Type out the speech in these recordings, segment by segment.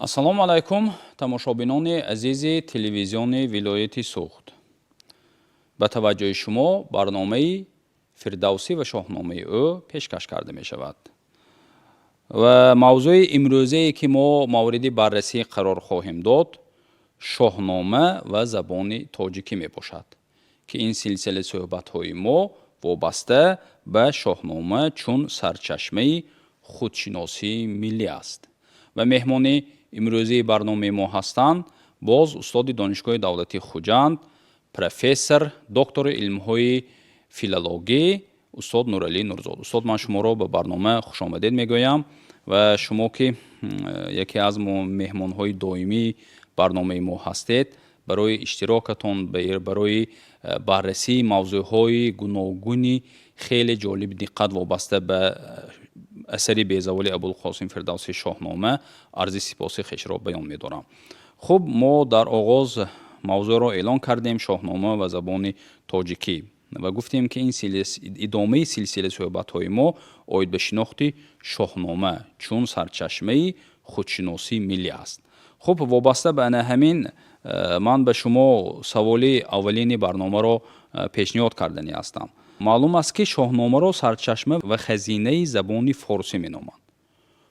Ассалому алайкум, тамошобинони азизи телевизиони вилояти Суғд. Ба таваҷҷӯҳи шумо барномаи «Фирдавсӣ ва шоҳномаи ӯ» пешкаш карда мешавад ва мавзӯи имрӯзае, ки мо мавриди баррасӣ қарор хоҳем дод, шоҳнома ва забони тоҷикӣ мебошад, ки ин силсила суҳбатҳои мо вобаста ба шоҳнома чун сарчашмаи худшиносии миллӣ аст. Ва меҳмони имрӯзии барномаи мо ҳастанд боз устоди Донишгоҳи давлатии Хуҷанд, профессор, доктори илмҳои филологӣ, устод Нуралӣ Нурзод. Устод, ман шуморо ба барнома хушомадед мегӯям ва шумо, ки яке аз меҳмонҳои доимии барномаи мо ҳастед, барои иштирокатон, барои баррасии мавзӯъҳои гуногуни хеле ҷолиби диққат вобаста ба асари безаволи Абулқосим Фирдавсӣ, «Шоҳнома», арзи сипоси хешро баён медорам. Хуб, мо дар оғоз мавзӯъро эълон кардем, шоҳнома ва забони тоҷикӣ, ва гуфтем, ки ин идомаи силсила суҳбатҳои мо оид ба шинохти шоҳнома чун сарчашмаи худшиносии миллӣ аст. Хуб, вобаста ба ана ҳамин ман ба шумо саволи аввалини барномаро пешниҳод карданӣ ҳастам. Маълум аст, ки шоҳномаро сарчашма ва хазинаи забони форсӣ меноманд.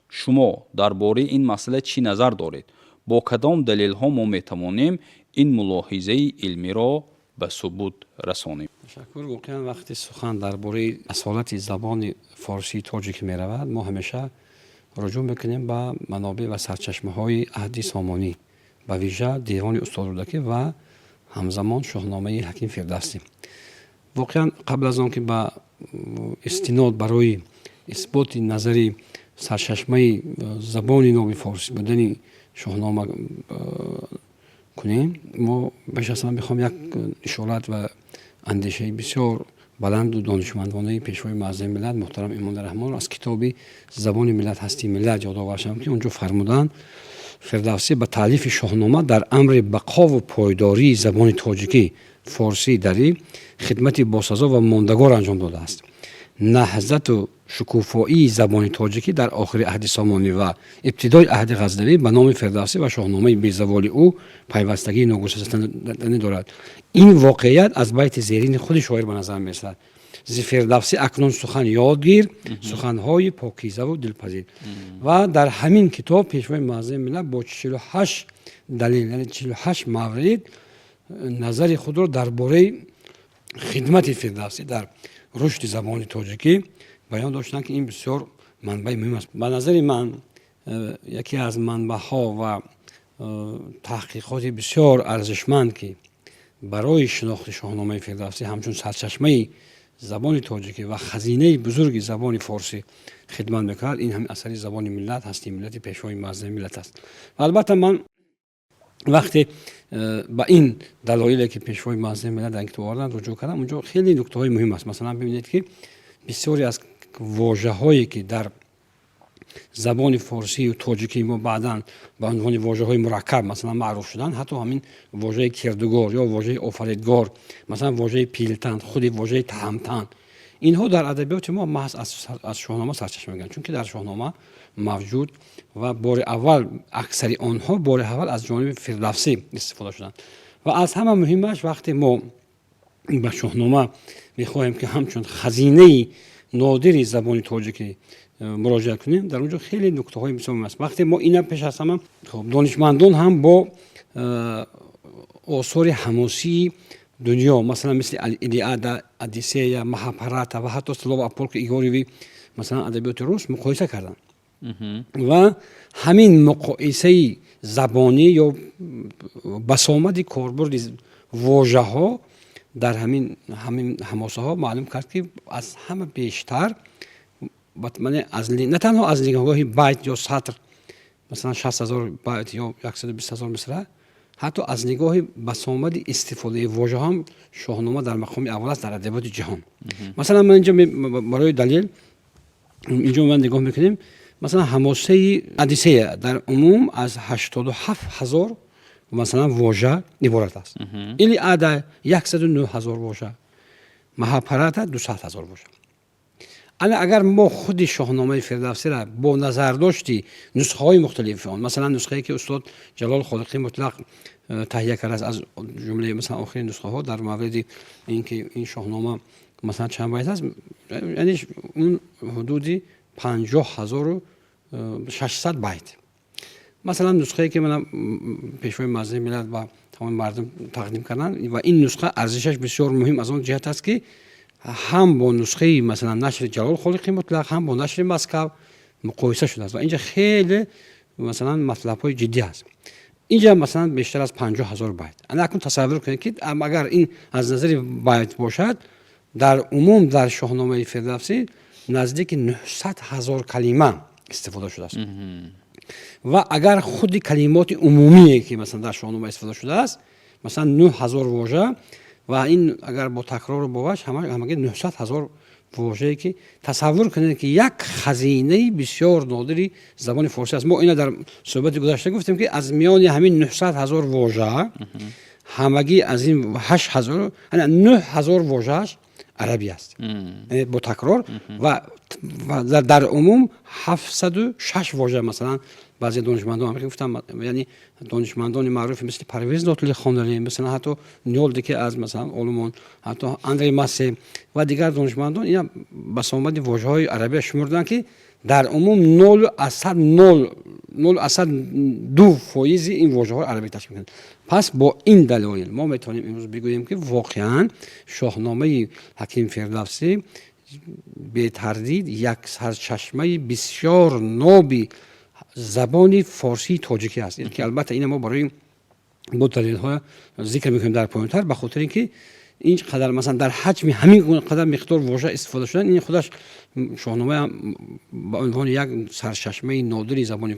Шумо дар бораи ин масъала чӣ назар доред? Бо кадом далелҳо мо метавонем ин мулоҳизаи илмиро ба субут расонем? Ташаккур. Воқеан, вақте сухан дар бораи асолати забони форсии тоҷикӣ меравад, мо ҳамеша руҷӯъ мекунем ба манобеъ ва сарчашмаҳои аҳди Сомонӣ, ба вижа Девони устод Рӯдакӣ ва ҳамзамон Шоҳномаи Ҳаким Фирдавсӣ. Воқеан, қабл аз он ки ба истинод барои исботи назари сарчашмаи забони ноби форсӣ будани Шоҳнома кунем, мо пеш аз ҳама мехоҳем як ишорат ва андешаи бисёр баланду донишмандонаи Пешвои муаззами миллат муҳтарам Эмомалӣ Раҳмонро аз китоби «Забони миллат, ҳастии миллат» ёдовар шавам, ки он ҷо фармуданд: «Фирдавсӣ ба таълифи Шоҳнома дар амри бақову пойдории забони тоҷикӣ, форсии дарӣ хидмати босазо ва мондагор анҷом додааст. Наҳзату шукуфоии забони тоҷикӣ дар охири аҳди Сомонӣ ва ибтидои аҳди Ғазнавӣ ба номи Фирдавсӣ ва Шоҳномаи безаволи ӯ пайвастагии ногусастанӣ дорад. Ин воқеият аз байти зерини худи шоир ба назар мерасад: зи Фирдавсӣ акнун сухан ёд гир, суханҳои покизаву дилпазир». Ва дар ҳамин китоб Пешвои муаззами миллат бо 48 далел, яъне 48 маврид, назари худро дар бораи хидмати Фирдавсӣ дар рушди забони тоҷикӣ баён доштанд, ки ин бисёр манбаи муҳим аст. Ба назари ман, яке аз манбаъҳо ва таҳқиқоти бисёр арзишманд, ки барои шинохти Шоҳномаи Фирдавсӣ ҳамчун сарчашмаи забони тоҷикӣ ва хазинаи бузурги забони форсӣ хидмат мекунад, ин ҳамин асари «Забони миллат, ҳастии миллати» Пешвои муаззами миллат аст. Ва албатта, ман вақте ба ин далоиле, ки Пешвои муаззами миллат дар ин китоб оварданд, руҷӯъ кардам, унҷо хеле нуктаҳои муҳим аст. Масалан, бибинед, ки бисёре аз вожаҳое, ки дар забони форсию тоҷикии мо баъдан ба унвони вожаҳои мураккаб, масалан, маъруф шуданд, ҳатто ҳамин вожаи кирдугор ё вожаи офаридгор, масалан, вожаи пилтан, худи вожаи таҳамтан, инҳо дар адабиёти мо маҳз аз Шоҳнома сарчашма мегиранд, чунки дар Шоҳнома мавҷуд ва бори аввал, аксари онҳо бори аввал аз ҷониби Фирдавсӣ истифода шуданд. Ва аз ҳама муҳимаш, вақте мо ба Шоҳнома мехоҳем, ки ҳамчун хазинаи нодири забони тоҷикӣ муроҷиат кунем, дар он ҷо хеле нуктаҳои бисёр муҳим аст. Вақте мо ина пеш аз ҳама, хуб, донишмандон ҳам бо осори ҳамосии дунё, масалан, мисли Илиада, Одиссея, Махабхарата ва ҳатто «Слово о полку Игореве», масалан, адабиёти рус муқоиса карданд ва ҳамин муқоисаи забонӣ ё басомади корбурди вожаҳо дар ҳамин ҳамосаҳо маълум кард, ки аз ҳама бештар на танҳо аз нигоҳи байт ё сатр, масалан, 60 000 байт ё 120 000 мисра, ҳатто аз нигоҳи басомади истифодаи вожаҳо ҳам Шоҳнома дар мақоми аввал аст дар адабиёти ҷаҳон. Масалан, ман инҷо барои далел инҷо ман нигоҳ мекунем, масалан, ҳамосаи Одиссея дар умум аз 87 000, масалан, вожа иборат аст, Илиада 109 000 вожа, Махабхарата 200 000 вожа. Агар мо худи Шоҳномаи Фирдавсиро бо назардошти нусхаҳои мухталифи он, масалан нусхае ки устод Ҷалол Холиқӣ Мутлақ таҳия кардааст, аз ҷумлаи масалан охирин нусхаҳо дар мавриди ин ки ин Шоҳнома масалан чанд байт аст, яъне он ҳудуди 50,600 байт. Масалан нусхае ки пешвои муаззами миллат ба тамоми мардум тақдим карданд, ва ин нусха арзишаш бисёр муҳим аз он ҷиҳат аст, ки ҳам бо нусхаи масалан нашри Ҷалол Холиқӣ Мутлақ, ҳам бо нашри Москав муқоиса шудааст ва инҷа хеле масалан матлабҳои ҷиддӣ аст. Инҷа масалан бештар аз 50,000 байт. Ана акнун тасаввур кунед, ки агар ин аз назари байт бошад, дар умум дар Шоҳномаи Фирдавсӣ наздики 900,000 калима истифода шудааст. Ва агар худи калимоти умумие ки масалан дар Шоҳнома истифода шудааст, масалан 9000 вожа, ва ин агар бо такрору боваш ҳамаги 900,000 вожае, ки тасаввур кунед, ки як хазинаи бисёр нодири забони форсӣ аст. Мо ина дар суҳбати гузашта гуфтем, ки аз миёни ҳамин 900,000 вожа ҳамагӣ аз ин 8000, 9000 вожааш арабӣ аст бо такрор, ва дар умум 706 вожа. Масалан баъзе донишмандон гуфтам, яъне донишмандони маъруфи мисли Парвиз Лотфулли Хонлари, масалан ҳатто Нёлде, ки аз масалан олимон, ҳатто Андрей Массе ва дигар донишмандон ина басомади вожаҳои арабия шумурданд, ки дар умум 0,02% ин вожаҳои арабӣ ташкил мекунанд. Пас бо ин далоил мо метавонем имрӯз бигӯем, ки воқеан Шоҳномаи Ҳаким Фирдавсӣ бетардид як сарчашмаи бисёр ноби забони форсии тоҷикӣ аст, ки албатта ина мо барои бо далелҳо зикр мекунем дар поёнтар, ба хотири ин ки ин қадар масалан дар ҳаҷми ҳамин қадар миқдор вожа истифода шудан, ин худаш Шоҳнома ба унвони як сарчашмаи нодири забони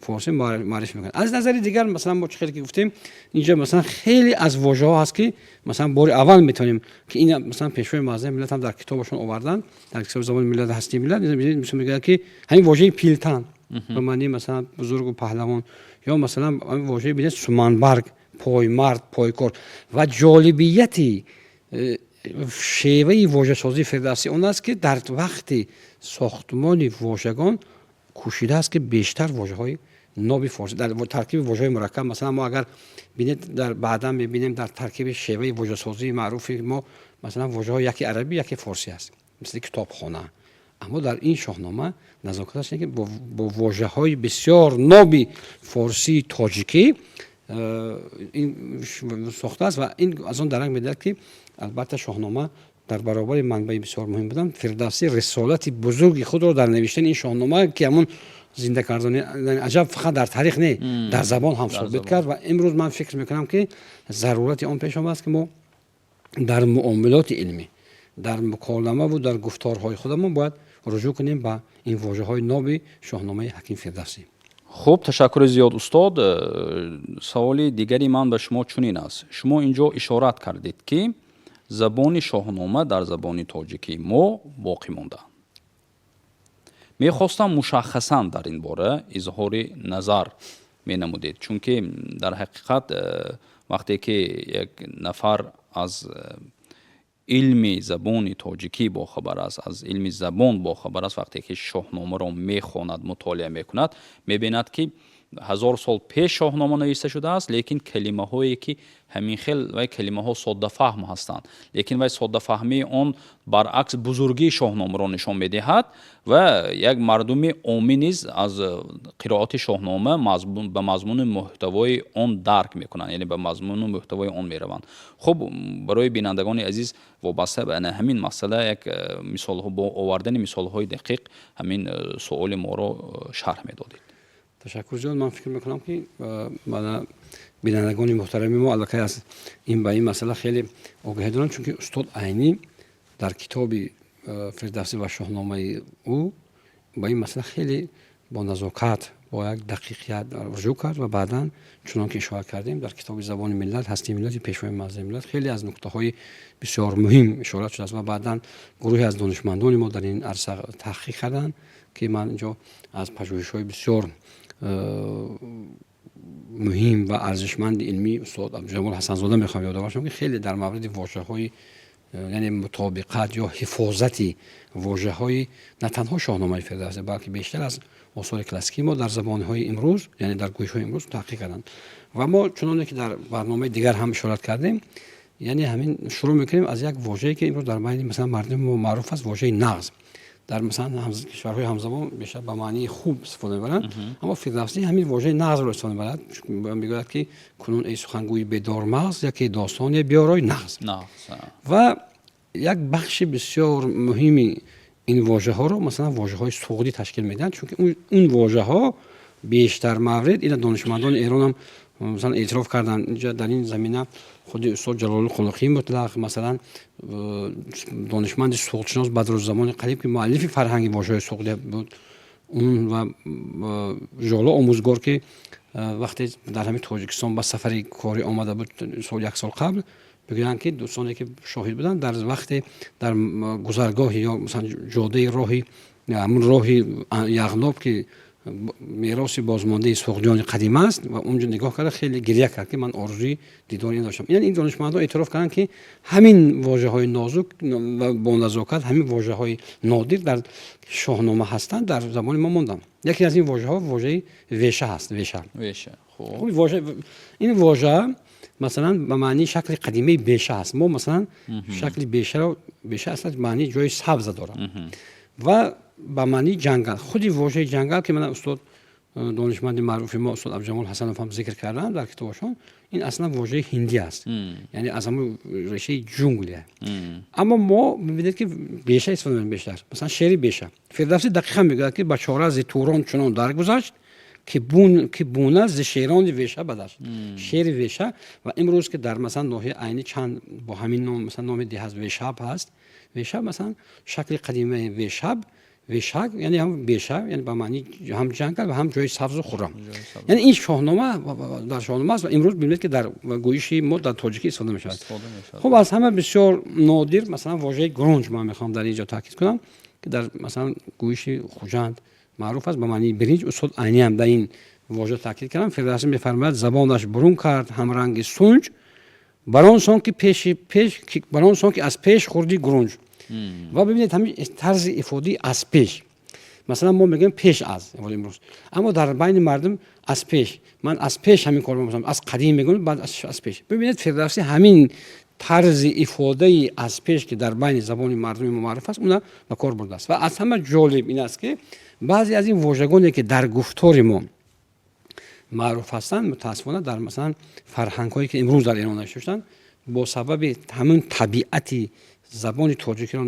форсӣ муаррифӣ мекунад. Аз назари дигар, масалан мо чӣ хеле ки гуфтем, инҷо масалан хеле аз вожаҳо ҳаст, ки масалан бори аввал метавонем, ки ин масалан пешвои муаззами миллат ҳам дар китобашон овардан, дар китоби «Забони миллат, ҳастии миллат», мегӯяд, ки ҳамин вожаи пилтан ба маънии масалан бузургу паҳлавон, ё масалан ҳамин вожаи бинед суманбарг, поймард, пойкор. Ва ҷолибияти шеваи вожасозии Фирдавсӣ он аст, ки дар вақти сохтмони вожагон кӯшидааст, ки бештар вожаҳои ноби форсӣ дар таркиби вожаҳои мураккаб. Масалан мо агар бинед, дар баъдан мебинем, дар таркиби шеваи вожасозии маъруфи мо масалан вожаҳо яке арабӣ, яке форсӣ аст, мисли китобхона. Аммо дар ин Шоҳнома назокаташ ки бо вожаҳои бисёр ноби форсии тоҷикӣ ин сохтааст ва ин аз он дарак медиҳад, ки албатта Шоҳнома дар баробари манбаи бисёр муҳим будан, Фирдавсӣ рисолати бузурги худро дар навиштани ин Шоҳнома, ки ҳамон зинда кардани аҷаб фақат дар таърих не, дар забон ҳам собит кард. Ва имрӯз ман фикр мекунам, ки зарурати он пеш омадааст, ки мо дар муомилоти илмӣ, дар муколамаву дар гуфторҳои худамон бояд руҷӯъ кунем ба ин вожаҳои ноби Шоҳномаи Ҳаким Фирдавсӣ. Хуб, ташаккури зиёд, устод. Саволи дигари ман ба шумо чунин аст: шумо ин ҷо ишорат кардед, ки забони Шоҳнома дар забони тоҷикии мо боқӣ монда. Мехостам мушаххасан дар ин бора изҳори назар менамудед, чунки дар ҳақиқат вақте ки як нафар аз илми забони тоҷикӣ бохабар аст, аз илми забон бохабар аст, вақте ки Шоҳномаро мехонад, мутолиа мекунад, мебинад, ки 1000 сол пеш Шоҳнома нависта шудааст, лекин калимаҳое ки ҳамин хел вай калимаҳо соддафаҳм ҳастанд, лекин вай соддафаҳмии он баръакс бузургии Шоҳномаро нишон медиҳад ва як мардуми оммӣ низ аз қироати Шоҳнома ба мазмуну муҳтавои он дарк мекунанд, яъне ба мазмуну муҳтавои он мераванд. Хуб, барои бинандагони азиз вобаста ба ҳамин масъала як мисолҳо, бо овардани мисолҳои дақиқ ҳамин суоли моро шарҳ медодед. Ташаккур зиёд. Ман фикр мекунам, ки бинандагони муҳтарами мо аллакай аз ин ба ин масъала хеле огоҳӣ доранд, чунки устод Айнӣ дар китоби «Фирдавсӣ ва Шоҳномаи ӯ» ба ин масъала хеле бо назокат, бо як дақиқият руҷӯъ кард ва баъдан, чунон ки ишора кардем, дар китоби «Забони миллат, ҳастии миллати» пешвои муаззами миллат хеле аз нуктаҳои бисёр муҳим ишора шудааст ва баъдан гурӯҳе аз донишмандони мо дар ин арса таҳқиқ карданд, ки ман инҷо аз пажӯҳишҳои бисёр муҳим ва арзишманди илмии устод Абдуҷамол Ҳасанзода мехоҳам ёдовар шавам, ки хеле дар мавриди вожаҳои Яъне мутобиқат ё ҳифозати вожаҳои на танҳо Шоҳномаи Фирдавсӣ, балки бештар аз осори классикии мо дар забонҳои имрӯз, яъне дар гӯишҳои имрӯз таҳқиқ карданд. Ва мо, чуноне ки дар барномаи дигар ҳам ишорат кардем, яъне ҳамин шурӯъ мекунем аз як вожае, ки имрӯз дар байни, масалан, мардуми мо маъруф аст, вожаи нағз. Дар, масалан, кишварҳои ҳамзабон бештар ба маънии хуб истифода мебаранд, аммо Фирдавсӣ ҳамин вожаи нағзро истифода мебарад. Мегӯяд, ки кунун, эй сухангӯи бедормағз, яке достоне биёрой нағз. Ва як бахши бисёр муҳими ин вожаҳоро, масалан, вожаҳои суғдӣ ташкил медиҳанд, чунки он вожаҳо бештар маврид ина донишмандони Эронам, масалан, эътироф карданд. Инҷа дар ин замина худи устод Ҷалоли Хулуқӣ Мутлақ, масалан, донишманди суғдшинос Бадруззамони Қариб, ки муаллифи фарҳанги вожаҳои суғдӣ буд, он ва Жоло Омӯзгор, ки вақте дар ҳамин Тоҷикистон ба сафари корӣ омада буд як сол қабл, мегӯянд, ки дӯстоне, ки шоҳид буданд, дар вақте дар гузаргоҳи ё, масалан, ҷодаи роҳи ҳамун роҳи Яғноб, ки мероси бозмондаи суғдиёни қадим аст, ва онҷо нигоҳ карда, хеле гиря кард, ки ман орзуи дидори ин доштам. Яъне ин донишмандҳо эътироф карданд, ки ҳамин вожаҳои нозук ва бо назокат, ҳамин вожаҳои нодир дар Шоҳнома ҳастанд, дар забони мо монданд. Яке аз ин вожаҳо вожаи веша ҳаст, веша. Ин вожа, масалан, ба маънии шакли қадимаи беша аст. Мо, масалан, шакли бешаро, беша аслан маънии ҷои сабза дорад ва ба маънии ҷангал. Худи вожаи ҷангал, ки мана устод, донишманди маъруфи мо, устод Абдуҷамол Ҳасанов ҳам зикр карданд дар китобашон, ин аслан вожаи ҳиндӣ аст, яъне аз ҳамон решаи джунглия. Аммо мо мебинед, ки беша истифода мекунем бештар, масалан, шери беша. Фирдавсӣ дақиқан мегӯяд, ки ба чора зи Турон чунон даргузашт, ки буна зи шерони веша бадашт, шери веша. Ва имрӯз, ки дар, масалан, ноҳияи Айнӣ чанд бо ҳамин ном, масалан, номи деҳ ҳаст, Вешаб ҳаст. Вешаб, масалан, шакли қадимаи вешаб, вешак, яъне ҳам беша, яъне ба маънии ҳам ҷангал ва ҳам ҷои сабзу хуррам. Яъне ин Шоҳнома, дар Шоҳнома аст ва имрӯз бибинед, ки дар гӯиши мо дар тоҷикӣ истифода мешавад. Хуб, аз ҳама бисёр нодир, масалан, вожаи гурунҷ. Ман мехоҳам дар ин ҷо таъкид кунам, ки дар, масалан, гӯиши Хуҷанд маъруф аст ба маънии биринҷ. Устод Айниам дар ин вожа таъкид кардам. Фирдавсӣ мефармояд: забонаш бурун кард ҳамранги сунҷ, бар он сон ки пеши пеш, бар он сон ки аз пеш хӯрди гурунҷ. Ва бибинед, ҳамин тарзи ифодаи аз пеш. Масалан, мо мегӯем пеш аз имрӯз, аммо дар байни мардум аз пеш, ман аз пеш ҳамин кор мекунам, аз қадим мегӯям, баъд аз пеш. Бибинед, Фирдавсӣ ҳамин тарзи ифодаи аз пеш, ки дар байни забони мардуми мо маъруф аст, уна ба кор бурдааст. Ва аз ҳама ҷолиб ин аст, ки баъзе аз ин вожагоне, ки дар гуфтори мо маъруф ҳастанд, мутаассифона, дар, масалан, фарҳангҳое, ки имрӯз дар Эрон навишта шуданд, бо сабаби ҳамин табиати забони тоҷикиро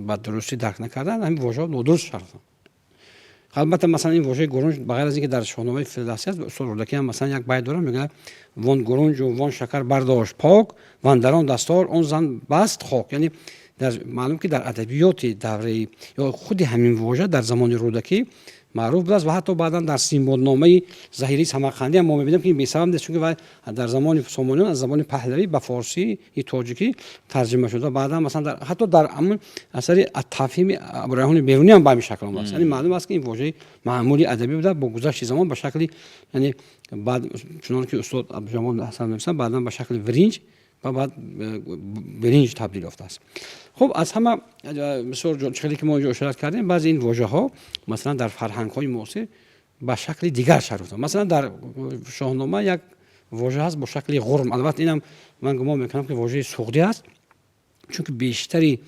ба дурустӣ дарк накардан, ҳамин вожаҳо нодуруст шарҳ. Албатта, масалан, ин вожаи гурунҷ, ба ғайр аз ин ки дар Шоҳномаи Фирдавсӣ аст, устод Рӯдакӣ ҳам, масалан, як байт дорад, мегӯяд: вон гурунҷу вон шакар бардошт пок, вандарон дастор он зан баст хок. Яъне маълум, ки дар адабиёти давраи ё худи ҳамин вожа дар замони Рӯдакӣ маъруф будааст. Ва ҳатто баъдан дар Синбодномаи Заҳирии Самарқандӣ ҳам мо мебинем, ки ин бесабаб нест, чунки вай дар замони Сомониён аз забони паҳлавӣ ба форсии тоҷикӣ тарҷима шуд. Ва баъдан, масалан, ҳатто дар ҳамун асари Ат-Тафҳими Абурайҳони Берунӣ ҳам ба ҳамин шакл омадааст. Яъне маълум аст, ки ин вожаи маъмули адабӣ буда, бо гузашти замон ба шакли, яъне баъд, чунон ки устод Абдуҷамол Ҳасан нависанд, баъдан ба шакли виринҷ ва баъд биринҷ табдил ёфтааст. Хуб, аз ҳама бисёр хеле, ки мо инҷо ишорат кардем, баъзе ин вожаҳо, масалан, дар фарҳангҳои муосир ба шакли дигар шарҳ ёфтанд. Масалан, дар Шоҳнома як вожа ҳаст бо шакли ғурм. Албатта, инам ман гумон мекунам, ки вожаи суғдӣ аст, чунки бештари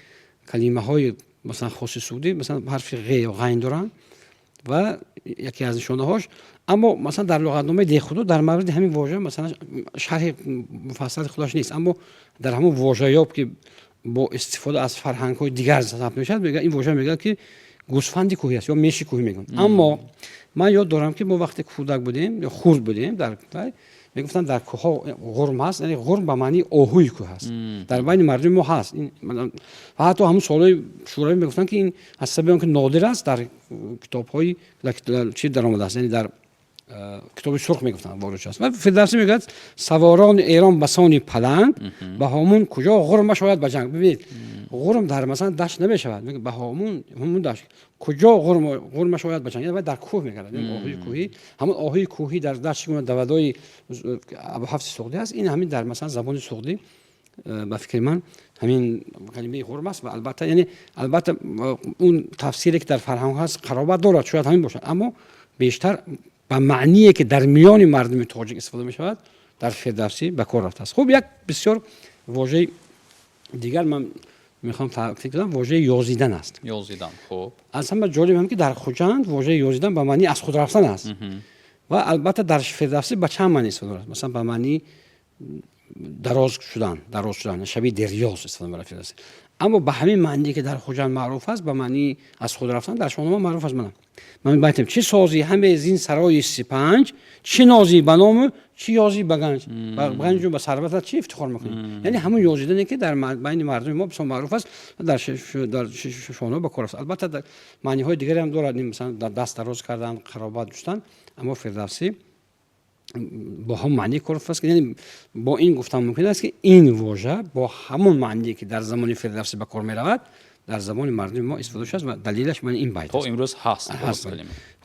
калимаҳои, масалан, хоси суғдӣ, масалан, ҳарфи ғ ё ғайн доранд ва яке аз нишонаҳош. Аммо, масалан, дар луғатномаи Деҳхудо дар мавриди ҳамин вожа, масалан, шарҳи муфассали худаш нест, аммо дар ҳамон вожаёб, ки бо истифода аз фарҳангҳои дигар сабт мешавад, мегӯяд, ин вожа, мегӯяд, ки гӯсфанди кӯҳӣ аст ё меши кӯҳӣ мегӯянд. Аммо ман ёд дорам, ки мо вақте кӯдак будем ё хурд будем, дар мегуфтанд, дар кӯҳҳо ғурм ҳаст, яъне ғурм ба маънии оҳуи кӯҳ аст, дар байни мардуми мо ҳаст. Ва ҳатто ҳамун солҳои шӯравӣ мегуфтанд, ки ин аз сабаби он ки нодир аст, дар китобҳои чи даромадааст, яъне дар китоби сурх, мегуфтанд, ворид шудааст. Ва Фирдавсӣ мегӯяд: саворони Эрон басони паланг, ба ҳомун куҷо ғурмаш ояд ба ҷанг. Бибинед, ғурм дар, масалан, дашт намешавад. Ба ҳомун, ҳомун дашт, куҷо ғурмаш ояд ба ҷанг? Дар кӯҳ мегардад оҳуи кӯҳӣ. Ҳамон оҳуи кӯҳӣ дар дашт чӣ гуна давадои Абуҳафси Суғдӣ аст, ин ҳамин дар, масалан, забони суғдӣ. Ба фикри ман, ҳамин калимаи ғурм аст. Ва албатта, яъне албатта, он тафсире ки дар фарҳанг ҳаст, қаробат дорад, шояд ҳамин бошад, аммо бештар ба маъние ки дар миёни мардуми тоҷик истифода мешавад, дар Фирдавсӣ ба кор рафтааст. Хуб, як бисёр вожаи дигар ман мехоҳам таъкид кунам, вожаи ёзидан аст. Ёзидан, хуб. Аз ҳама ҷолиб ҳам ки дар Хуҷанд вожаи ёзидан ба маънии аз худ рафтан аст. Ва албатта, дар Фирдавсӣ ба чанд маъни истифода мебарад. Масалан, ба маънии дароз шудан, дароз шудан, шаби дерёз истифода мебарад Фирдавсӣ. Аммо ба ҳамин маъние ки дар Хуҷанд маъруф аст, ба маънии аз худ рафтан, дар Шоҳнома маъруф аст. Ман байтем: чӣ созӣ ҳаме зин сарои сипанҷ, чӣ нозӣ ба ному, чӣ ёзӣ ба ганҷ, ба ганҷу ба сарватат чӣ ифтихор мекунӣ? Яъне ҳамон ёзидане ки дар байни мардуми мо бисёр маъруф аст, дар Шоҳнома ба кор аст. Албатта, маъниҳои дигаре ҳам дорад, масалан, даст дароз кардан, қаробат ҷустан, аммо Фирдавсӣ бо ҳамон маънии кор аст. Яъне бо ин гуфтан мумкин аст, ки ин вожа бо ҳамон маъние ки дар замони Фирдавсӣ ба кор меравад, дар забони мардуми мо истифода шудааст ва далелаш ман ин байт. То имрӯз ҳаст.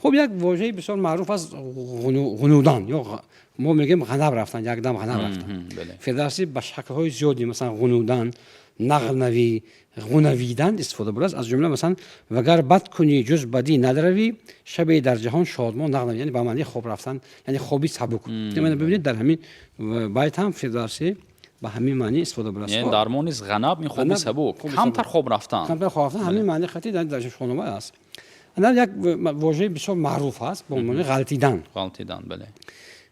Хуб, як вожаи бисёр маъруф аст, ғунудан, ё мо мегӯем ғанаб рафтан, якдам ғанаб рафтан. Фирдавсӣ ба шаклҳои зиёди, масалан, ғунудан, нағнавӣ, ғунавидан истифода бурдааст. Аз ҷумла, масалан: вагар бад кунӣ, ҷуз бадӣ надравӣ, шабе дар ҷаҳон шодмон нағнавӣ. Яъне ба маънии хоб рафтан, яъне хоби сабук. Бибинед, дар ҳамин байт ҳам Фирдавсӣ ба ҳамин маънӣ истифода бурдааст. Яъне дармон низ ғанаб, ин хоби сабук, камтар хоб рафтан. Камтар хоб рафтан, ҳамин маъни хати дар Шоҳнома аст. Як вожаи бисёр маъруф аст бо унвони ғалтидан. Ғалтидан, бале.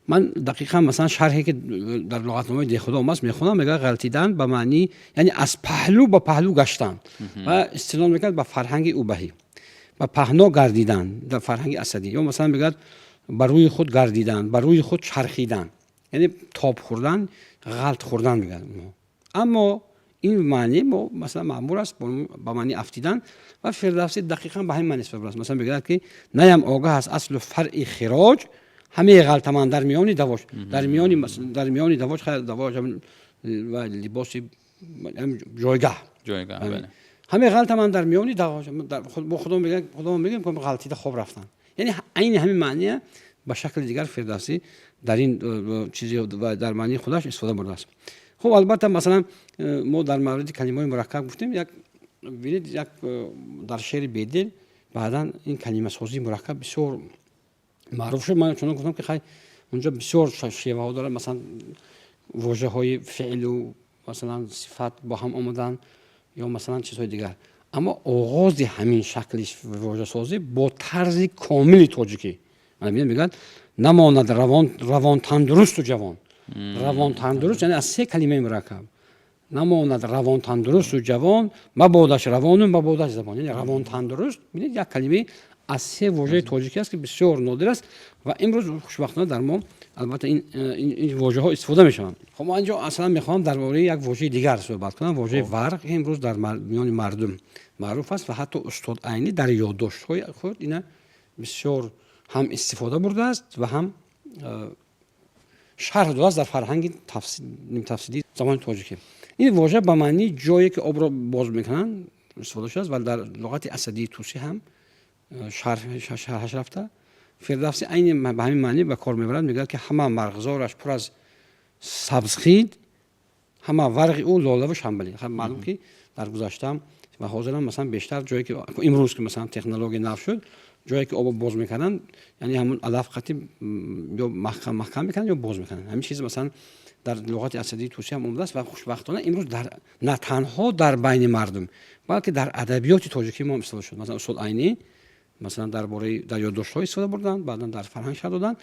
Ман дақиқан, масалан, шарҳе ки дар луғатномаи Деҳхудо омааст, мехонам. Мегӯяд, ғалтидан ба маънии, яъне аз паҳлӯ ба паҳлӯ гаштан, ва истинод мекард ба фарҳанги убаҳӣ, ба паҳно гардидан дар фарҳанги асадӣ, ё масалан, мегӯяд, ба рӯи худ гардидан, ба рӯи худ чархидан, яъне тоб хӯрдан, ғалт хӯрдан мегӯяд. Аммо ин маъни мо, масалан, маъмул аст ба маънии афтидан, ва Фирдавсӣ дақиқан ба ҳамин маъни истифода бурдааст. Масалан, мегӯяд ки наям огаҳ аз аслу фаръи хироҷ, ҳамаи ғалтаман дар миёни давоҷ, дар миёни давоҷ. Давоҷ ва либоси ҷойгаҳ. Ҷойгаҳ. Ҳамаи ғалтаман дар миёни давоҷ, бо худо мегӯям, худо мегӯям, ғалтида хоб рафтан. Яъне айни ҳамин маъния ба шакли дигар Фирдавсӣ дар ин чизи дар маънии худаш истифода бурдааст. Хуб, албатта, масалан, мо дар мавриди калимаҳои мураккаб гуфтем. Як бинед, як дар шеъри Бедил баъдан ин калимасозии мураккаб бисёр маъруф шуд. Ман чунон гуфтам ки хай, унҷо бисёр шеваҳо дорад, масалан, вожаҳои феълу, масалан, сифат бо ҳам омадан ё, масалан, чизҳои дигар. Аммо оғози ҳамин шакли вожасозӣ бо тарзи комили тоҷикӣ мегӯяд: намонад равон тандурусту ҷавон. Равон тандуруст, яъне аз се калимаи мураккаб: намонад равон тандурусту ҷавон, мабодаш равону мабодаш забон. Яъне равон тандуруст, бинед, як калимаи аз се вожаи тоҷикӣ аст, ки бисёр нодир аст, ва имрӯз хушбахтона дар мо, албатта, ин вожаҳо истифода мешаванд. Хоб, ман инҷо аслан мехоҳам дар бораи як вожаи дигар суҳбат кунам, вожаи варқ, ки имрӯз дар миёни мардум маъруф аст ва ҳатто устод Айнӣ дар ёддоштҳои худ ина бисёр ҳам истифода бурдааст ва ҳам шарҳ додааст дар фарҳанги нимтафсилии забони тоҷикӣ. Ин вожа ба маънии ҷое ки обро боз мекунанд истифода шудааст ва дар луғати асадии тусӣ ҳам шарҳаш рафта. Фирдавсӣ айни ба ҳамин маънӣ ба кор мебарад. Мегӯяд ки ҳама марғзораш пур аз сабзхид, ҳама варғи ӯ лолаву шамбалӣ. Маълум ки дар гузаштаам ва ҳозирам, масалан, бештар ҷое ки имрӯз ки, масалан, технология нав шуд, ҷое ки обо боз мекарданд, яъне ҳамун алаф қатӣ ё маҳкам мекарданд, ё боз мекарданд. Ҳамин чиз, масалан, дар луғати асадии тусӣ ҳам омадааст ва хушбахтона имрӯз на танҳо дар байни мардум, балки дар адабиёти тоҷикӣ мо истифода шуд. Масалан, устод Айнӣ, масалан, дар бораи дар ёддоштҳо истифода бурданд, баъдан дар фарҳанг шарҳ доданд,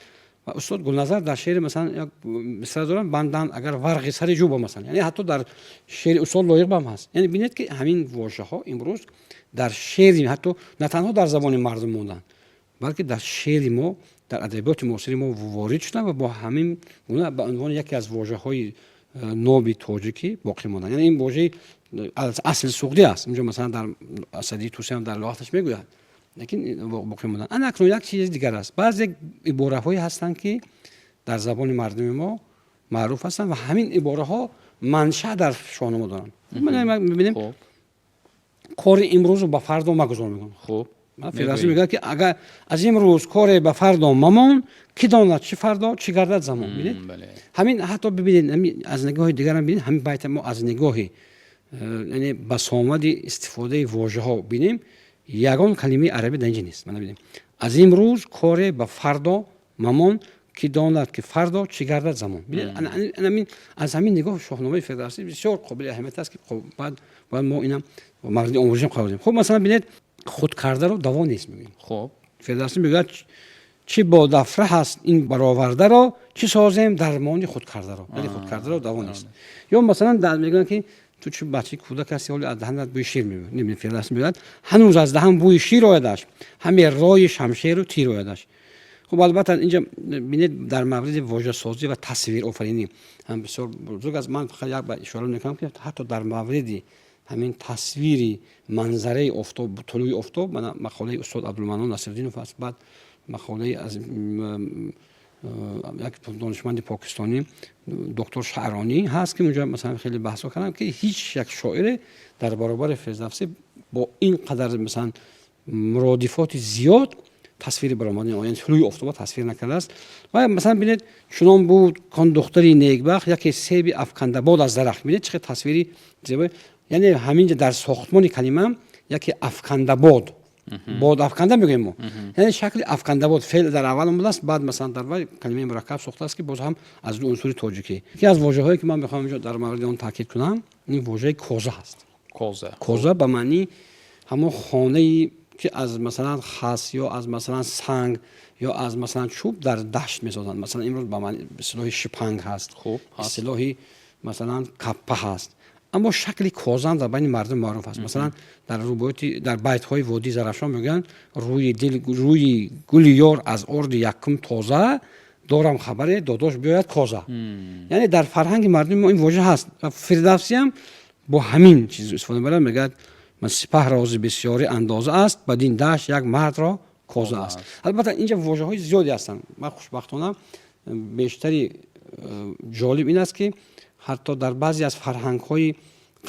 ва устод Гулназар дар шеъри, масалан, як мисра доранд: банданд агар варғи сари ҷӯба, масалан. Яъне ҳатто дар шеъри устод Лоиқ ҳам ҳаст. Яъне бинед ки ҳамин вожаҳо имрӯз дар шеъри ҳатто на танҳо дар забони мардум монданд, балки дар шеъри мо, дар адабиёти муосири мо ворид шуданд ва бо ҳамин гуна ба унвони яке аз вожаҳои ноби тоҷикӣ боқӣ монданд. Яъне ин вожаи асли суғдӣ аст. Инҷо, масалан, дар асадии тусӣ ҳам дар луғаташ мегӯяд, лекин боқӣ монданд. Ана акнун як чизи дигар аст. Баъзе ибораҳое ҳастанд, ки дар забони мардуми мо маъруф ҳастанд ва ҳамин ибораҳо маншаъ дар Шоҳнома доранд. Мебинем, кори имрӯзу ба фардо магузор, мегӯям. Хуб. Фирдавсӣ мегӯяд, ки агар аз имрӯз коре ба фардо мамон, ки донад чӣ фардо чӣ гардад замон. Бинед, ҳамин ҳатто бибинед, аз нигоҳи дигарам бинед, ҳамин байта мо аз нигоҳи, яъне басомади истифодаи вожаҳо бинем, ягон калимаи арабӣ дар инҷа нест. Мана бинем: аз имрӯз коре ба фардо мамон, ки донад ки фардо чӣ гардад замон. Бинед, аз ҳамин нигоҳ Шоҳномаи Фирдавсӣ бисёр қобили аҳамият аст, ки баъд бояд мо инам мавриди омӯзишам қарор диҳем. Хуб, масалан, бинед, худкардаро даво нест, мегӯем. Фирдавсӣ мегӯяд: чӣ бо дафра ҳаст ин баровардаро, чӣ созем дармони худкардаро. Яъне худкардаро даво нест. Ё масалан, мегӯянд, ки ту чӣ бачаи кӯдак ҳасти, ҳоло аз даҳанат бӯи шир меояд. Фирдавсӣ мегӯяд: ҳанӯз аз даҳан бӯи шир оядаш, ҳаме рои шамшеру тир оядаш. Хуб, албатта, инҷа бинед, дар мавриди вожасозӣ ва тасвирофаринӣ ҳам бисёр бузург аст. Ман фақат як ба ишора мекунам, ки ҳатто дар мавриди ҳамин тасвири манзараи офтоб, тулӯи офтоб, мана мақолаи устод Абдулманон Насриддинов аст, баъд мақолаи аз як донишманди покистонӣ, доктор Шаъронӣ ҳаст, ки унҷа масалан хеле баҳсҳо кардам, ки ҳеҷ як шоире дар баробари Фирдавсӣ бо ин қадар масалан муродифоти зиёд тасвири баромадани, яъне тулӯи офтоба тасвир накардааст. Ва масалан бинед: чунон буд кон духтари некбахт, яке себи афкандабод аз дарахт. Бинед, чӣ қадр тасвири зебо! Яъне ҳаминҷа дар сохтмони калима яке афкандабод, бод афканда мегӯем мо, яъне шакли афкандабод феъл дар аввал омадааст, баъд масалан дар вай калимаи мураккаб сохтааст, ки боз ҳам аз ду унсури тоҷикӣ. Яке аз вожаҳое, ки ман мехоҳам инҷо дар мавриди он таъкид кунам, ин вожаи коза ҳаст. Коза. Коза ба маънии ҳамон хонае, ки аз масалан хас ё аз масалан санг ё аз масалан чӯб дар дашт месозанд. Масалан, имрӯз ба маъни истилоҳи шипанг ҳаст, истилоҳи масалан каппа ҳаст, аммо шакли козаам дар байни мардум маъруф аст. Масалан, дар рубоити, дар байтҳои водии Зарафшон мегӯянд: рӯи дил, рӯи гули ёр аз орди якум тоза, дорам хабаре, додош биёяд коза. Яъне дар фарҳанги мардуми мо ин вожа ҳаст ва Фирдавсиам бо ҳамин чиз истифода мебарад. Мегӯяд: сипаҳ рози бисёри андоза аст, бадин дашт як мардро коза аст. Албатта, инҷа вожаҳои зиёде ҳастанд. Ман хушбахтона бештари ҷолиб ин аст, ки ҳатто дар баъзе аз фарҳангҳои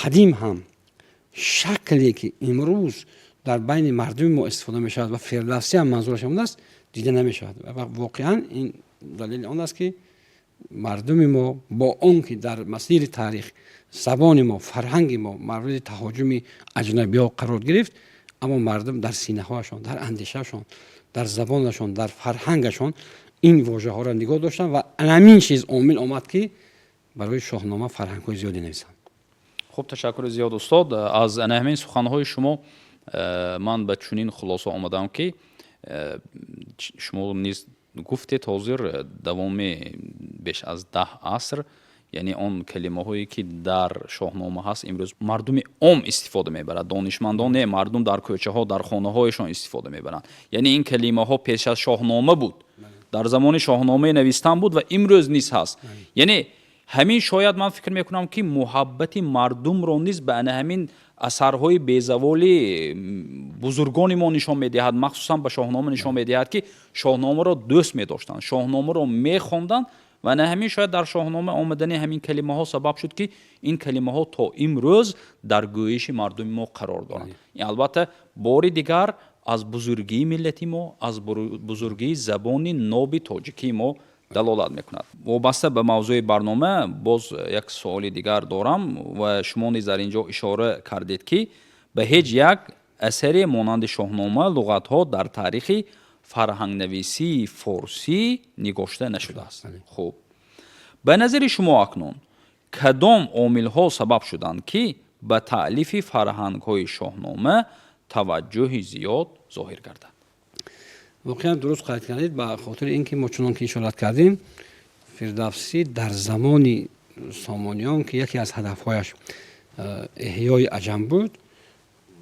қадим ҳам шакле, ки имрӯз дар байни мардуми мо истифода мешавад ва Фирдавсӣ ҳам манзураш ҳамон аст, дида намешавад. Ва воқеан ин далели он аст, ки мардуми мо бо он ки дар масири таърих забони мо, фарҳанги мо мавриди таҳоҷуми аҷнабиҳо қарор гирифт, аммо мардум дар синаҳояшон, дар андешаашон, дар забонашон, дар фарҳангашон ин вожаҳоро нигоҳ доштанд ва ҳамин чиз омил омад, ки барои Шоҳнома фарҳангҳои зиёде нависанд. Хуб, ташаккури зиёд, устод. Аз ана ҳамин суханҳои шумо ман ба чунин хулоса омадам, ки шумо низ гуфтед, ҳозир давоми беш аз 10 аср, яъне он калимаҳое, ки дар Шоҳнома ҳаст, имрӯз мардуми ом истифода мебарад, донишмандон не, мардум дар кӯчаҳо, дар хонаҳояшон истифода мебаранд. Яъне ин калимаҳо пеш аз Шоҳнома буд, дар замони Шоҳномаи навистан буд ва имрӯз низ ҳаст. Яъне ҳамин шояд, ман фикр мекунам, ки муҳаббати мардумро низ ба ана ҳамин асарҳои безаволи бузургони мо нишон медиҳад, махсусан ба Шоҳнома нишон медиҳад, ки Шоҳномаро дӯст медоштанд, Шоҳномаро мехонданд ва на ҳамин шояд дар Шоҳнома омадани ҳамин калимаҳо сабаб шуд, ки ин калимаҳо то имрӯз дар гӯиши мардуми мо қарор доранд. Ин албатта бори дигар аз бузургии миллати мо, аз бузургии забони ноби тоҷикии мо далолат мекунад. Вобаста ба мавзӯи барнома боз як суоли дигар дорам ва шумо низ дар ин ҷо ишора кардед, ки ба ҳеҷ як асаре монанди Шоҳнома луғатҳо дар таърихи фарҳангнависии форсӣ нигошта нашудааст. Хуб, ба назари шумо, акнун кадом омилҳо сабаб шуданд, ки ба таълифи фарҳангҳои Шоҳнома таваҷҷӯҳи зиёд зоҳир гардад? Воқеан дуруст қайд кардед, ба хотири ин ки мо чунон ки ишорат кардем, Фирдавсӣ дар замони Сомониён, ки яке аз ҳадафҳояш эҳёи аҷам буд,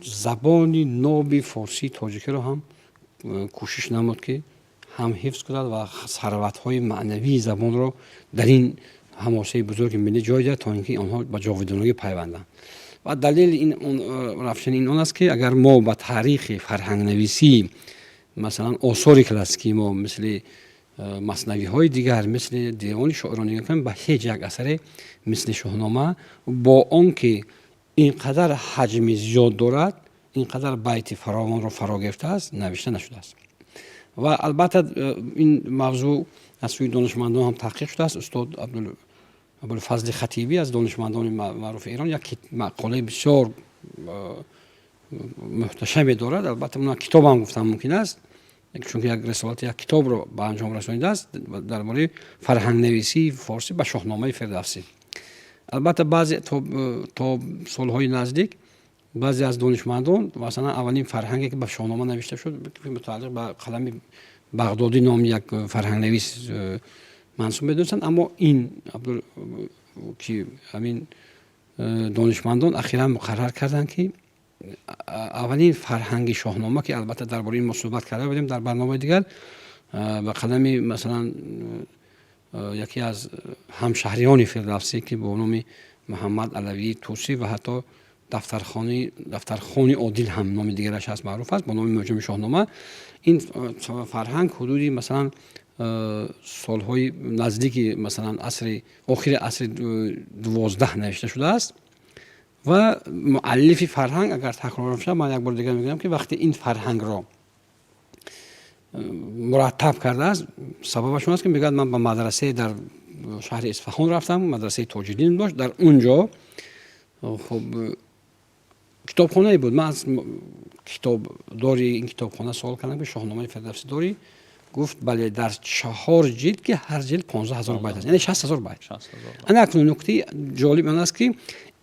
забони ноби форсии тоҷикиро ҳам кӯшиш намуд, ки ҳам ҳифз кунад ва сарватҳои маънавии забонро дар ин ҳамосаи бузурги миллӣ ҷой диҳад, то ин ки онҳо ба ҷовидонагӣ пайванданд. Ва далели ин рафшани ин он аст, ки агар мо ба таърихи фарҳангнависии масалан осори классикии мо, мисли маснавиҳои дигар, мисли девони шоирон нигоҳ кунем, ба ҳеҷ як асаре мисли Шоҳнома, бо он ки ин қадар ҳаҷми зиёд дорад. ин қадар байти фаровонро фаро гирифтааст, навишта нашудааст. Ва албатта ин мавзӯъ аз сӯи донишмандон ҳам таҳқиқ шудааст. Устод Абулфазли Хатибӣ аз донишмандони маъруфи Эрон як мақолаи бисёр муҳташаме дорад. Албатта, он китоб ҳам гуфтан мумкин аст, чунки як рисолати як китобро ба анҷом расонидааст дар бораи фарҳангнависии форсӣ ба Шоҳномаи Фирдавсӣ. Албатта, баъзе то солҳои наздик баъзе аз донишмандон, масалан, аввалин фарҳанге, ки ба Шоҳнома навишта шуд, мутааллиқ ба қалами Бағдодӣ номи як фарҳангнавис мансуб медонистанд. Аммо ин ки ҳамин донишмандон ахиран муқаррар карданд, ки аввалин фарҳанги Шоҳнома, ки албатта дар бораи ин мо суҳбат карда будем дар барномаи дигар, ба қалами, масалан, яке аз ҳамшаҳриёни Фирдавсӣ, ки бо номи Муҳаммад Алавии Тусӣ ва ҳатто Дафтархони Одил ҳам номи дигараш аст, маъруф аст бо номи Муъҷами Шоҳнома. Ин фарҳанг ҳудуди, масалан, солҳои наздики, масалан, асри охири асри 12 навишта шудааст. Ва муаллифи фарҳанг, агар такрор шавад, ман як бор дигар мегӯям, ки вақте ин фарҳангро мураттаб кардааст, сабабаш он аст, ки мегӯяд: ман ба мадрасае дар шаҳри Исфаҳон рафтам, мадрасаи Тоҷиддин дошт, дар он ҷо хуб китобхонае буд. Ман аз китобдори ин китобхона суол кардам, ки Шоҳномаи Фирдавсӣ дорӣ? Гуфт: бале, дар чаҳор ҷилд, ки ҳар ҷилд 15 000 байт аст, яъне 60 000 байт. Ана акнун нуктаи ҷолиб он аст, ки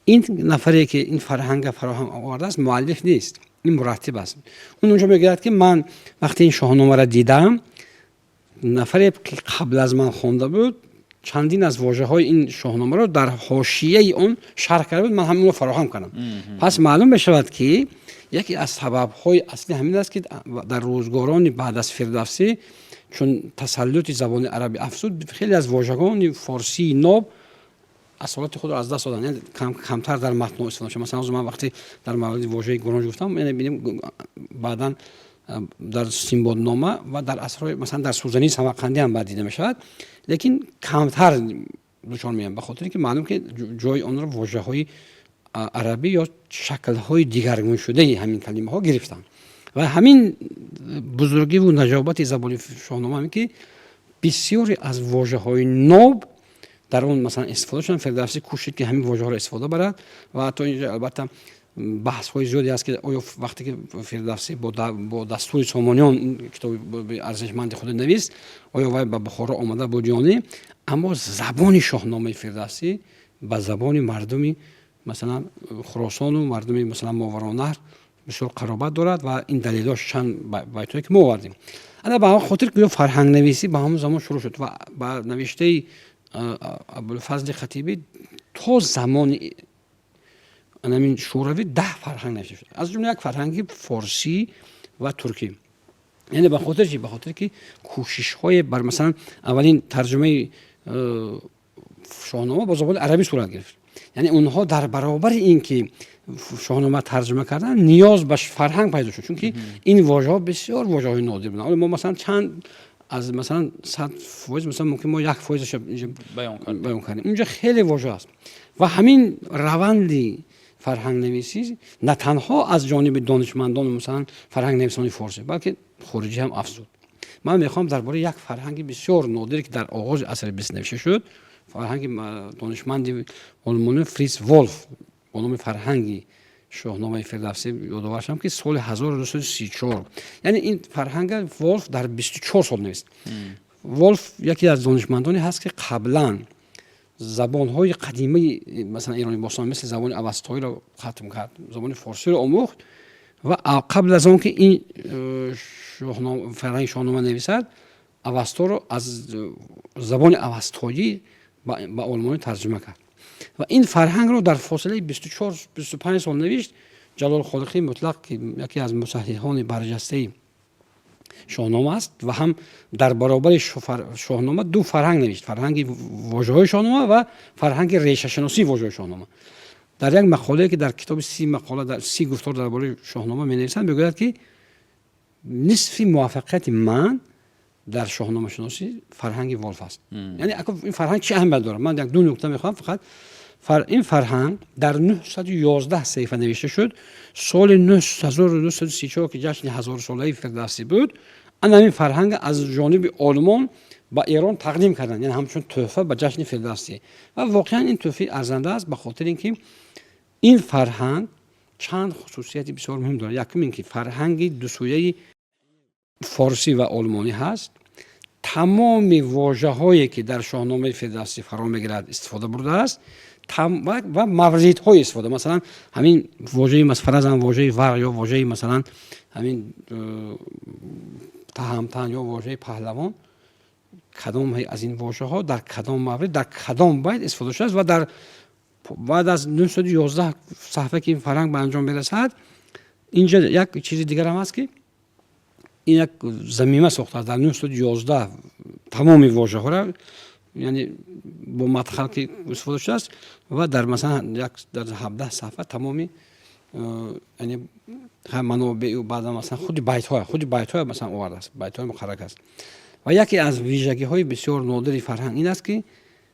ин нафаре, ки ин фарҳанга фароҳам овардааст, муаллиф нест, ин мураттиб аст. Он унҷо мегӯяд, ки ман вақте ин Шоҳномаро дидам, нафаре, ки қабл аз ман хонда буд, чандин аз вожаҳои ин Шоҳномаро дар ҳошияи он шарҳ карда буд, ман ҳаминро фароҳам кардам. Пас маълум мешавад, ки яке аз сабабҳои аслӣ ҳамин аст, ки дар рӯзгорони баъд аз Фирдавсӣ, чун тасаллути забони арабӣ афзуд, хеле аз вожагони форсии ноб асолати худро аз даст доданд, камтар дар матнҳо истифода мешавад. Масалан, ман вақте дар мавриди вожаи гуронҷ гуфтам, яъне бинем, баъдан дар Симбоднома ва дар асрҳои, масалан, дар Сӯзании Самарқандӣ ҳам баъд дида мешавад, лекин камтар дучор меоям, ба хотире ки маълум, ки ҷои онро вожаҳои арабӣ ё шаклҳои дигаргуншудаи ҳамин калимаҳо гирифтанд. Ва ҳамин бузургиву наҷобати забони Шоҳнома ҳамин, ки бисёре аз вожаҳои ноб дар он, масалан, истифода шуданд. Фирдавсӣ кӯшид, ки ҳамин вожаҳоро истифода барад. Ва ҳатто инҷо албатта баҳсҳои зиёде аст, ки оё вақте ки Фирдавсӣ бо дастури Сомониён китоби арзишманди худ навист, оё вай ба Бухоро омада буд ё не. Аммо забони Шоҳномаи Фирдавсӣ ба забони мардуми, масалан, Хуросону мардуми, масалан, Моваронаҳр бисёр қаробат дорад ва ин далелош чанд байтҳое, ки мо овардем. Ана ба ҳамон хотир гӯё фарҳангнависӣ ба ҳамон замон шурӯъ шуд ва ба навиштаи Абулфазли Хатибӣ то замони анамин Шӯравӣ 10 фарҳанг навишта шуд, аз ҷумла як фарҳанги форсӣ ва туркӣ. Яъне ба хотир чи? Ба хотире ки кӯшишҳое бар, масалан, аввалин тарҷумаи Шоҳнома бо забони арабӣ сурат гирифт. Яъне онҳо дар баробари ин ки Шоҳнома тарҷума кардан, ниёз ба фарҳанг пайдо шуд, чунки ин вожаҳо бисёр вожаҳои нодир буданд. Мо, масалан, чанд аз, масалан, 100%, масалан, мумкин мо 1%-аша баён кардем. Унҷо хеле вожа аст. Ва ҳамин раванди фарҳангнависӣ на танҳо аз ҷониби донишмандону, масалан, фарҳангнависони форсӣ, балки хориҷӣ ҳам афзуд. Ман мехоҳам дар бораи як фарҳанги бисёр нодире, ки дар оғози асри бист навишта шуд, фарҳанги донишманди олмонӣ Фриц Волф бо номи фарҳанги Шоҳномаи Фирдавсӣ ёдовар шавам, ки соли 1934, яъне ин фарҳанга Волф дар 24 сол навист. Волф яке аз донишмандоне ҳаст, ки қаблан забонҳои қадимаи, масалан, Эрони бостон, мисли забони авастоиро хатм кард, забони форсиро омӯхт ва қабл аз он ки ин фарҳанги Шоҳнома нависад, Авасторо аз забони авастоӣ ба олмонӣ тарҷума кард ва ин фарҳангро дар фосилаи 24-25 сол навишт. Ҷалол Холиқӣ Мутлақ, ки яке аз мусаҳҳиҳони барҷастаи Шоҳнома аст ва ҳам дар баробари Шоҳнома ду фарҳанг навишт: фарҳанги вожаҳои Шоҳнома ва фарҳанги решашиносии вожаҳои Шоҳнома, дар як мақолае, ки дар китоби 30 мақола, дар 30 гуфтор дар бораи Шоҳнома менависанд, мегӯяд, ки нисфи муваффақияти ман дар шоҳномашиносӣ фарҳанги Волф аст. Яъне ин фарҳанг чӣ аҳамият дорад? Ман як ду нукта мехоҳам фақат. Ин фарҳанг дар 911 саҳифа навишта шуд. Соли 1934, ки ҷашни ҳазорсолаи Фирдавсӣ буд, ана ҳамин фарҳанг аз ҷониби Олмон ба Эрон тақдим карданд, яъне ҳамчун тӯҳфа ба ҷашни Фирдавсӣ. Ва воқеан ин тӯҳфаи арзанда аст, ба хотири ин ки ин фарҳанг чанд хусусияти бисёр муҳим дорад. Якум ин ки фарҳанги дусӯяи форсӣ ва олмонӣ ҳаст, тамоми вожаҳое ки дар Шоҳномаи Фирдавсӣ фаро мегирад, истифода бурдааст ва мавридҳои истифода, масалан, ҳамин вожаи, фаразан, вожаи вар ё вожаи, масалан, ҳамин таҳамтан ё вожаи паҳлавон, кадом аз ин вожаҳо дар кадом маврид, дар кадом байт истифода шудааст. Ва дар баъд аз 911 саҳифа, ки ин фарҳанг ба анҷом мерасад, инҷа як чизи дигарам ҳаст, ки ин як замима сохтааст дар 911 тамоми вожаҳоро, яъне бо мадхал ки истифода шудааст, ва дар, масалан, як дар 17 саҳифа тамоми яъне манобеъу баъдан, масалан, худи байтҳоя, масалан, овардааст, байтҳои муқаррар аст. Ва яке аз вижагиҳои бисёр нодири фарҳанг ин аст, ки,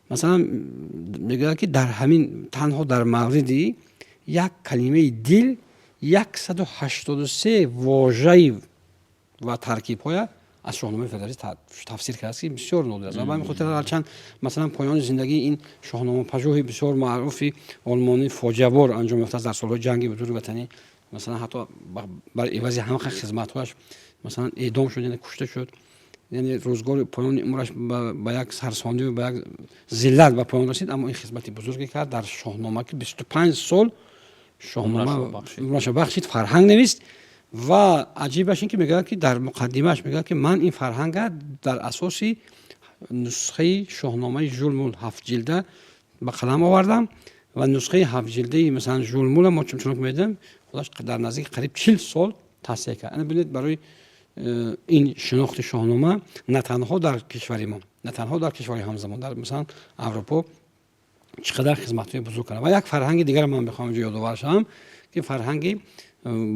масалан, мегӯяд, ки дар ҳамин танҳо дар мавриди як калимаи дил 183 вожаи ва таркибҳоя аз Шоҳномаи Фирдавсӣ тафсир кардааст, ки бисёр нодир аст. Ва ба ҳамин хотир, ҳарчанд, масалан, поёни зиндагии ин шоҳномапажӯҳи бисёр маъруфи олмонӣ фоҷиабор анҷом ёфтааст дар солҳои Ҷанги Бузурги Ватанӣ, масалан, ҳатто бар ивази ҳамаи хизматҳояш, масалан, эъдом шуд, яъне кушта шуд, яъне рӯзгори поёни умраш ба як сарсонию ба як зиллат ба поён расид, аммо ин хизмати бузурге кард дар Шоҳнома, ки 25 сол Шоҳнома умрашро бахшид, фарҳанг навист. Ва аҷибаш ин ки мегӯяд, ки дар муқаддимааш мегӯяд, ки ман ин фарҳанга дар асоси нусхаи Шоҳномаи Жулмул ҳафтҷилда ба қалам овардам. Ва нусхаи ҳафтҷилдаи, масалан, Жулмула мо, чунон ки медонем, худаш дар наздики қариб 40 сол таҳсия кард. Ана бинед, барои ин шинохти Шоҳнома на танҳо дар кишвари мо, на танҳо дар кишвари ҳамзамон, дар, масалан, Аврупо чӣ қадар хизматҳои бузург кардам. Ва як фарҳанги дигар ман мехоҳам инҷо ёдовар шавам, ки фарҳанги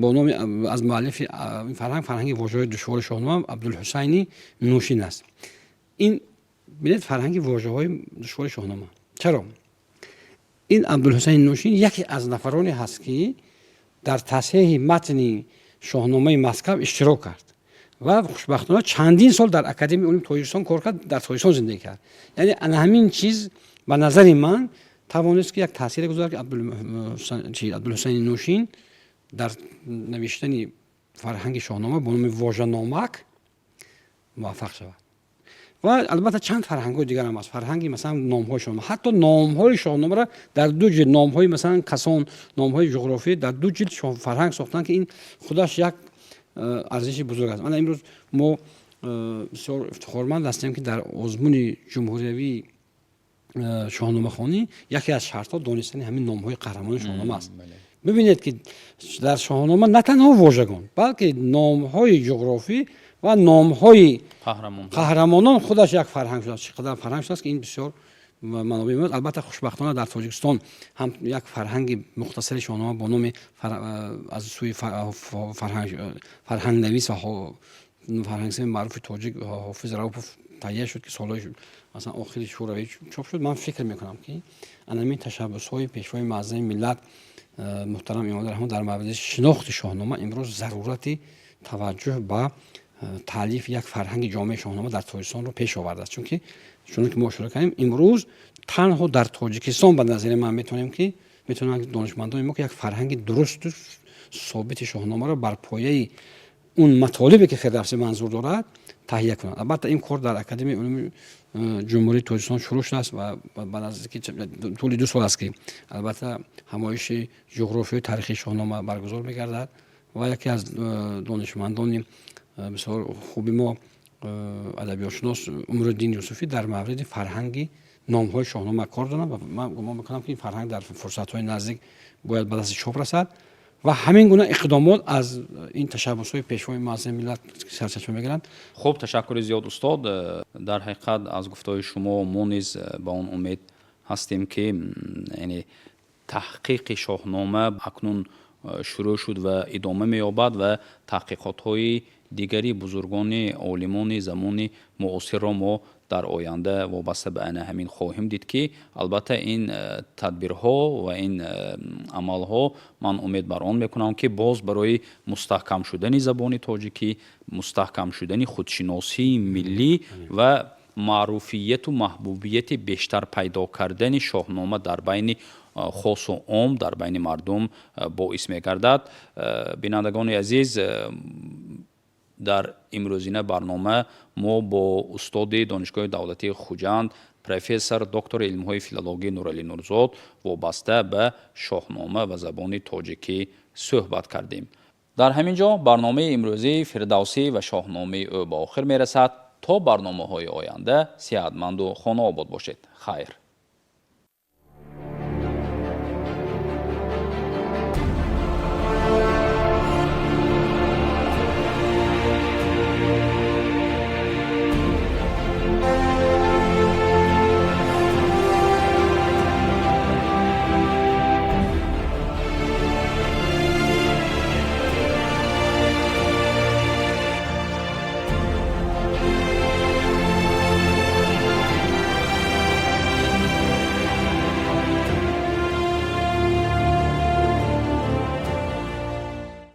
бо номи аз муаллифи ин фарҳанг, фарҳанги вожаҳои душвори Шоҳнома, Абдулҳусайни Нӯшин аст. Ин, бинед, фарҳанги вожаҳои душвори Шоҳнома. Чаро ин Абдулҳусайни Нӯшин яке аз нафароне ҳаст, ки дар тасҳеҳи матни Шоҳномаи Москав иштирок кард ва хушбахтона чандин сол дар Академияи улуми Тоҷикистон кор кард, дар Тоҷикистон зиндагӣ кард. Яъне ана ҳамин чиз ба назари ман тавонист, ки як таъсире гузорад, ки Абдулҳусайни Нӯшин дар навиштани фарҳанги Шоҳнома бо номи Вожаномак муваффақ шавад. Ва албатта чанд фарҳангҳои дигарам аст. Фарҳанги, масалан, номҳои Шоҳнома, ҳатто номҳои Шоҳномаро дар ду ҷилд, номҳои, масалан, касон, номҳои ҷуғрофӣ дар ду ҷилд фарҳанг сохтанд, ки ин худаш як арзиши бузург аст. Мана имрӯз мо бисёр ифтихорманд ҳастем, ки дар озмуни ҷумҳуриявии шоҳномахонӣ яке аз шартҳо донистани ҳамин номҳои қаҳрамони Шоҳнома аст. Бибинед, ки дар Шоҳнома на танҳо вожагон, балки номҳои ҷуғрофӣ ва номҳои қаҳрамонон худаш як фарҳанг шудааст. Чӣ қадар фарҳанг шудааст, ки ин бисёр манобеъ. Албатта, хушбахтона дар Тоҷикистон ҳам як фарҳанги мухтасари Шоҳнома бо номи аз сӯи фарҳангнавис ва фарҳангсави маъруфи тоҷик Ҳофиз Раупов таҳия шуд, ки солҳои, масалан, охири Шӯравӣ чоп шуд. Ман фикр мекунам, ки анамин ташаббусҳои Пешвои муаззами миллат муҳтарам Эмомалӣ Раҳмон дар мавриди шинохти Шоҳнома имрӯз зарурати таваҷҷӯҳ ба таълифи як фарҳанги ҷомеи Шоҳнома дар Тоҷикистонро пеш овардааст. Чунки чуноне ки мо ишора кардем, имрӯз танҳо дар Тоҷикистон, ба назари ман, метавонем ки метавонанд донишмандони мо ки як фарҳанги дурусту собити Шоҳномаро бар пояи он матолибе, ки Фирдавсӣ манзур дорад, таҳия кунанд. Албатта, ин кор дар Академияи улуми Ҷумҳурии Тоҷикистон шурӯъ шудааст ва ба наздики тӯли 2 сол аст, ки албатта ҳамоиши ҷуғрофиёи таърихии Шоҳнома баргузор мегардад. Ва яке аз донишмандони бисёр хуби мо, адабиётшинос Умруддин Юсуфӣ, дар мавриди фарҳанги номҳои Шоҳнома кор доранд ва ман гумон мекунам, ки ин фарҳанг дар фурсатҳои наздик бояд ба дасти чоп расад. Ва ҳамин гуна иқдомот аз ин ташаббусҳои Пешвои муаззами миллат сарчашма мегиранд. Хуб, ташаккури зиёд, устод. Дар ҳақиқат, аз гуфтаҳои шумо мо низ ба он умед ҳастем, ки яъне таҳқиқи Шоҳнома акнун шурӯъ шуд ва идома меёбад ва таҳқиқотҳои дигари бузургони олимони замони муосирро мо Дар оянда вобаста ба ана ҳамин хоҳем дид, ки албатта ин тадбирҳо ва ин амалҳо, ман умед бар он мекунам, ки боз барои мустаҳкам шудани забони тоҷикӣ, мустаҳкам шудани худшиносии миллӣ ва маъруфияту маҳбубияти бештар пайдо кардани Шоҳнома дар байни хосу ом, дар байни мардум боис мегардад. Бинандагони азиз, дар имрӯзина барнома мо бо устоди Донишгоҳи давлатии Хуҷанд, профессор, доктори илмҳои филологӣ Нуралӣ Нурзод вобаста ба Шоҳнома ва забони тоҷикӣ суҳбат кардем. Дар ҳамин ҷо барномаи имрӯзии «Фирдавсӣ ва шоҳномаи ӯ» ба охир мерасад. То барномаҳои оянда сиҳатманду хонаобод бошед. Хайр.